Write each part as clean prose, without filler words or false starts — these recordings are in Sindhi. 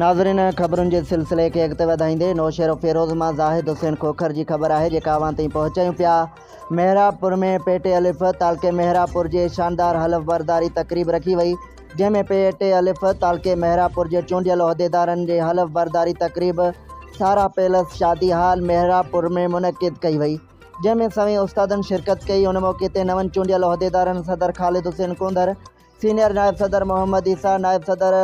ناظرين خبرن جي سلسلي کي اڳتي وڌائيندي نوشهروفيروز مان زاهد حسين کوکر جي خبر آهي جيڪا اوهان تائين پهچايون پيا محرابپور ۾ پي ٽي الف تعلقي محرابپور جي شاندار حلف برداري تقريب رکي وئي جنهن ۾ پي ٽي الف تعلقي محرابپور جي چونڊيل عهديدارن جي حلف برداري تقريب سارا پيلس شادي هال محرابپور ۾ منعقد ڪئي وئي جنهن ۾ سوين استادن شرڪت ڪئي ان موقعي تي نون چونڊيل عهديدارن صدر خالد حسين ڪونڌر سينيئر نائب صدر محمد عيسيٰ، نائب صدر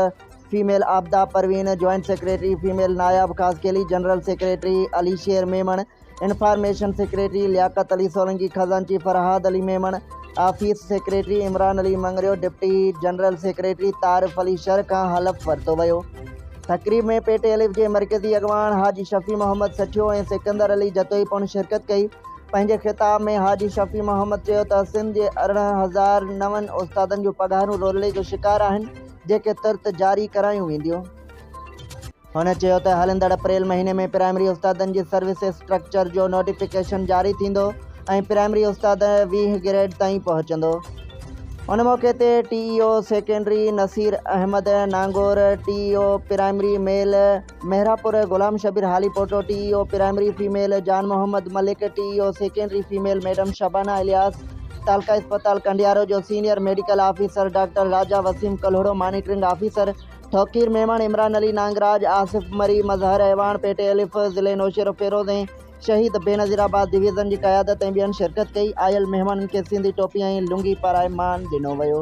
female Abida Parveen, joint secretary female Nayab Khaskheli, general secretary Ali Sher Memon, information secretary Liaquat Ali Solangi, خزانچي Farhad Ali Memon, office secretary Imran Ali Mangrio, deputy general secretary Tarif Ali Shar کان حلف ورتو ويو. تقريب ۾ پي ٽي الف جي مرڪزي اڳواڻ حاجي شفيع محمد سٺيو ۽ سڪندر علي جتوئي پڻ شرڪت ڪئي. پنهنجي خطاب ۾ حاجي شفيع محمد چيو ته سنڌ جي 18 هزار نون استادن جون پگهارون رولڙي جو شڪار آهن جيڪي ترت جاري ڪرايون وينديون. هن چيو ته هلندڙ اپريل مهيني ۾ پرائمري استادن جي سروس اسٽرڪچر جو نوٽيفڪيشن جاري ٿيندو ۽ پرائمري استاد 20 گريڊ تائين پهچندو. ان موقعي تي T E O secondary Naseer Ahmed Nangor, T E O primary male Mehrabpur Ghulam Shabbir Halepoto, T E O primary female Jan Muhammad Malik, T E O secondary female madam Shabana Ilyas, تعلقه اسپتال ڪنڊيارو جو senior medical officer doctor Raja Waseem Kalhoro, monitoring officer Tauqeer Memon, Imran Ali Nangraj, Asif Marri, Mazhar Awan, P T الف ضلعي نوشهروفيروز ۽ شهيد بينظيرآباد ڊويزن جي قيادت ۽ ٻين شرڪت ڪئي، آيل مهمانن کي سنڌي ٽوپي ۽ لنگي پارائي مان ڏنو ويو.